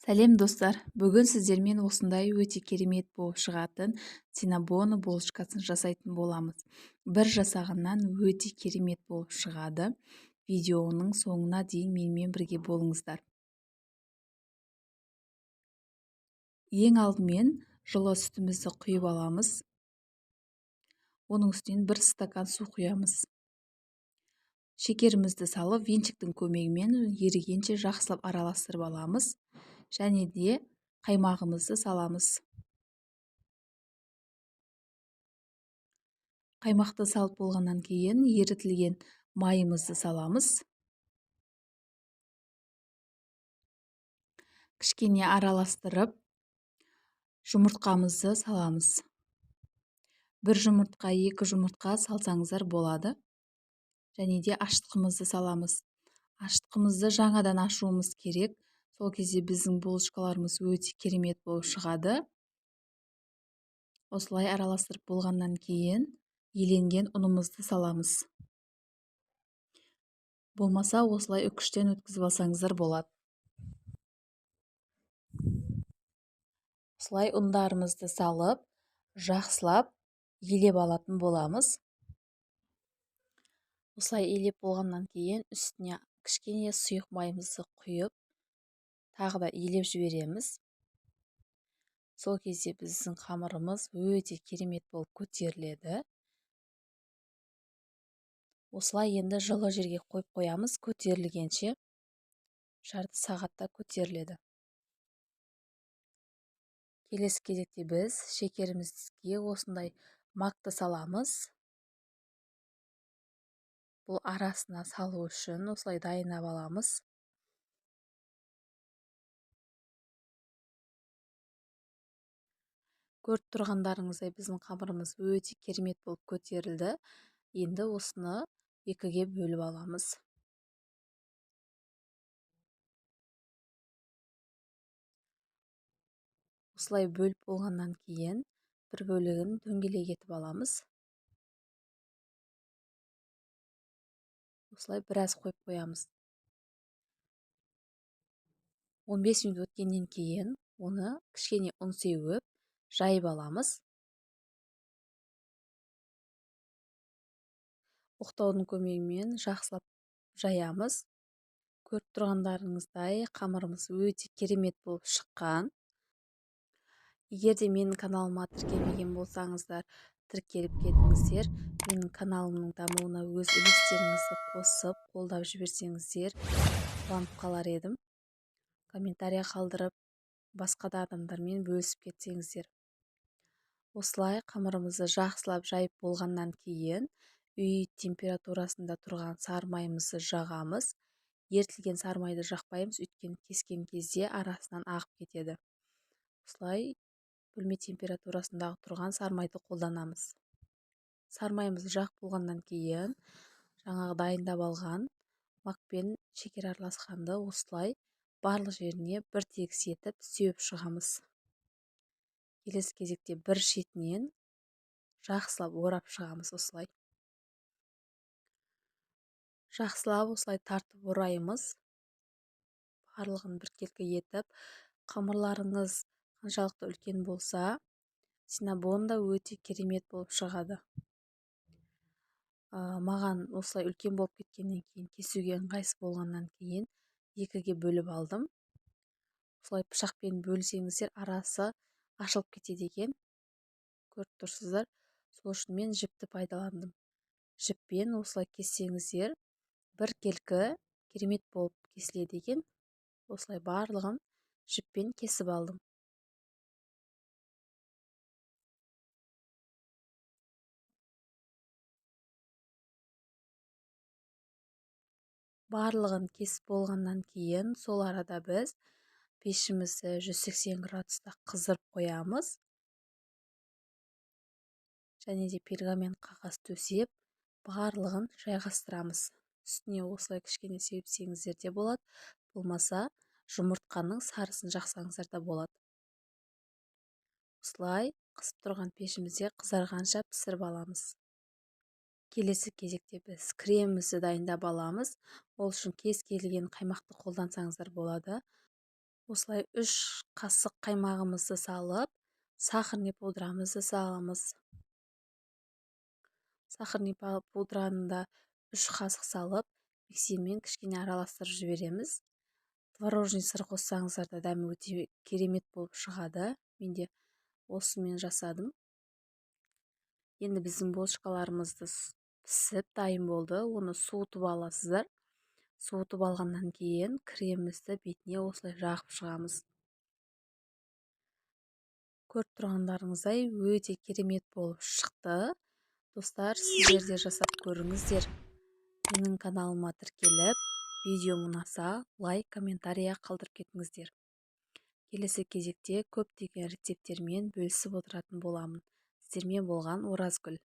Сәлем, достар! Бүгін сіздермен осындай өте керемет болып шығатын синнабон булочкасын жасайтын боламыз. Бір жасағаннан өте керемет болып шығады. Видеоның соңына дейін менімен бірге болыңыздар. Ең алдымен жылы сүтімізді құйып аламыз. Оның үстінен бір стакан су құямыз. Шекерімізді салып, венчиктің көмегімен ерігенше жақсылап араластырып аламыз. Және де қаймағымызды саламыз. Қаймақты салып болғаннан кейін ерітілген майымызды саламыз. Кішкене араластырып, жұмыртқамызды саламыз. Бір жұмыртқа, екі жұмыртқа салсаңыздар болады. Және де ашытқымызды саламыз. Ашытқымызды жаңадан ашуымыз керек. Сол кезде біздің булочкаларымыз өте керемет болып шығады. Осылай араластырып болғаннан кейін еленген ұнымызды саламыз. Болмаса осылай үкіштен өткізіп алсаңыздар болады. Осылай ұндарымызды салып, жақсылап елеп алатын боламыз. Осылай елеп болғаннан кейін үстіне кішкене сұйық майымызды құйып, тағы да елеп жібереміз. Сол кезде біздің қамырымыз өте керемет болып көтеріледі. Осылай енді жылы жерге қойып қоямыз, көтерілгенше жарты сағатта көтеріледі. Келесі кезекте біз шекерімізге осындай макты саламыз. Бұл арасына салу үшін осылай дайындап аламыз. Көріп тұрғандарыңыздай біздің қамырымыз өте керемет болып көтерілді. Енді осыны екіге бөліп аламыз. Осылай бөліп болғаннан кейін бір бөлігін дөңгелек етіп аламыз. Осылай біраз қойып қоямыз. 15 минут өткеннен кейін оны кішкене ұн сеуіп, жайып аламыз. Оқтаудың көмегімен жақсылап жаямыз. Көріп тұрғандарыңыздай қамырымыз өте керемет болып шыққан. Егер де менің каналыма тіркелмеген болсаңыздар, тіркеліп кетіңіздер. Менің каналымның дамуына өз үлестеріңізді қосып, қолдап жіберсеңіздер, қуанып қалар едім. Комментария қалдырып, басқа да адамдармен бөлісіп кетсеңіздер. Осылай қамырымызды жақсылап жайып болғаннан кейін үй температурасында тұрған сары майымызды жағамыз. Ерітілген сары майды жақпаймыз, өйткені кескен кезде арасынан ағып кетеді. Осылай бөлме температурасындағы тұрған сары майды қолданамыз. Сары майымызды жағып болғаннан кейін жаңағы дайындап алған мак пен шекер араласқанды осылай барлық жеріне бір тегіс етіп сеуіп шығамыз. Келесі кезекте бір шетінен жақсылап орап шығамыз осылай. Жақсылап осылай тартып ораймыз. Барлығын біркелкі етіп, қамырларыңыз қаншалықты үлкен болса, синнабон да өте керемет болып шығады. Маған осылай үлкен болып кеткеннен кейін, кесуге ыңғайсыз болғаннан кейін екіге бөліп алдым. Осылай пышақпен бөлсеңіздер, арасы ашылып кетеді екен. Көріп тұрсыздар. Сол үшін мен жіпті пайдаландым. Жіппен осылай кессеңіздер, біркелкі керемет болып кесіледі екен. Осылай барлығын жіппен кесіп алдым. Барлығын кесіп болғаннан кейін сол арада біз пешімізді 180 градуста қыздырып қоямыз. Және де пергамент қағаз төсеп, барлығын жайғастырамыз. Үстіне осылай кішкене сеуіпсеңіздер де болады, болмаса жұмыртқаның сарысын жақсаңыздар да болады. Осылай қызып тұрған пешімізде қызарғанша пісіріп аламыз. Келесі кезекте біз кремімізді дайындап аламыз. Ол үшін кез келген қаймақты қолдансаңыздар болады. Осылай 3 қасық қаймағымызды салып, сахарный пудрамызды саламыз. Сахарный пудраны да 3 қасық салып, миксермен кішкене араластырып жібереміз. Творожный сыр қоссаңыздар да, дәмі өте керемет болып шығады. Мен де осымен жасадым. Енді біздің булочкаларымызды пісіп дайын болды. Оны суытып аласыздар. Суытып алғаннан кейін кремімізді бетіне осылай жағып шығамыз. Көріп тұрғандарыңыздай, өте керемет болып шықты. Достар, сіздер де жасап көріңіздер. Менің каналыма тіркеліп, видеом ұнаса, лайк, комментария қалдырып кетіңіздер. Келесі кезекте көптеген рецепттермен бөлісіп отыратын боламын. Сіздермен болған Оразгүл.